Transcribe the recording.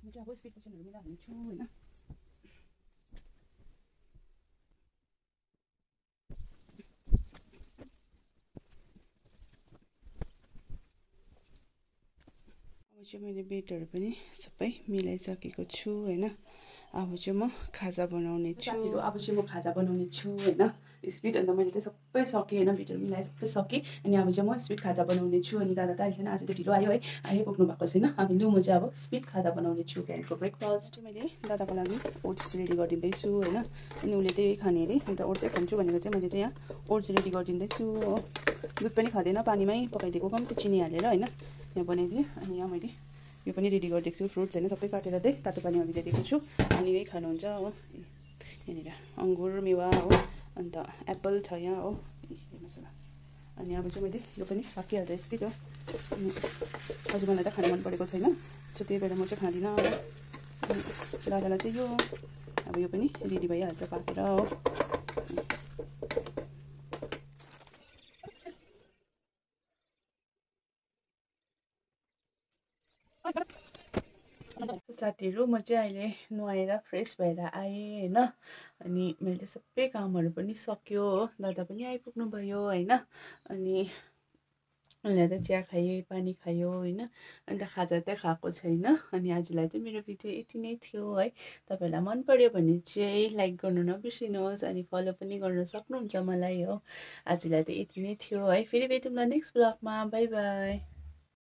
म चाहिँ अब स्पिड पोजिसनहरू मिलाइहाल्ने छु होइन। अब चाहिँ मैले बेडहरू पनि सबै मिलाइसकेको छु होइन। अब चाहिँ म खाजा बनाउने छु। अब चाहिँ म खाजा बनाउने छु होइन स्पिड। अन्त मैले चाहिँ सबै सकेँ होइन, बेडहरू मिलाएर सबै सकेँ। अनि अब चाहिँ म स्पिड खाजा बनाउने छु। अनि दादा त अहिलेसम्म आज त ढिलो आयो है, आइपुग्नु भएको छैन। अब लु म चाहिँ अब स्पिड खाजा बनाउने छु। बिहानको ब्रेकफास्ट चाहिँ मैले दादाको लागि ओट्स रेडी गरिदिँदैछु होइन। अनि उसले त्यही खाने अरे, अन्त ओट्स चाहिँ खान्छु भनेर चाहिँ मैले चाहिँ यहाँ ओट्स रेडी गरिदिँदैछु हो। दुध पनि खाँदैन, पानीमै पकाइदिएको कम्ती चिनी हालेर होइन, यहाँ बनाइदिएँ। अनि यहाँ मैले यो पनि रेडी गरिदिएको छु, फ्रुट्स होइन सबै काटेर चाहिँ तातो पानीमा भिजाइदिएको छु। अनि यही खानुहुन्छ हो। यहाँनिर अङ्गुर मेवा हो, अन्त एप्पल छ यहाँ हो, हेर्नुहोस् होला। अनि अब चाहिँ मैले यो पनि पाकिहाल्छ स्पिड हो। अनि अझै मलाई त खानु मन परेको छैन, सो त्यही भएर म चाहिँ खाँदिनँ हो। अनि दादालाई चाहिँ यो अब यो पनि रेडी भइहाल्छ पाकेर हो। साथीहरू म चाहिँ अहिले नुहाएर फ्रेस भएर आएँ होइन। अनि मैले चाहिँ सबै कामहरू पनि सक्यो हो, दादा पनि आइपुग्नु भयो होइन। अनि उनीहरूले त चिया खायो, पानी खायो होइन, अन्त खाजा चाहिँ खाएको छैन। अनि आजलाई चाहिँ मेरो भिडियो यति नै थियो है। तपाईँहरूलाई मन पर्यो भने चाहिँ लाइक गर्नु नबिर्सिनुहोस्, अनि फलो पनि गर्न सक्नुहुन्छ मलाई हो। आजलाई त यति नै थियो है, फेरि भेटौँला नेक्स्ट ब्लगमा। Bye by.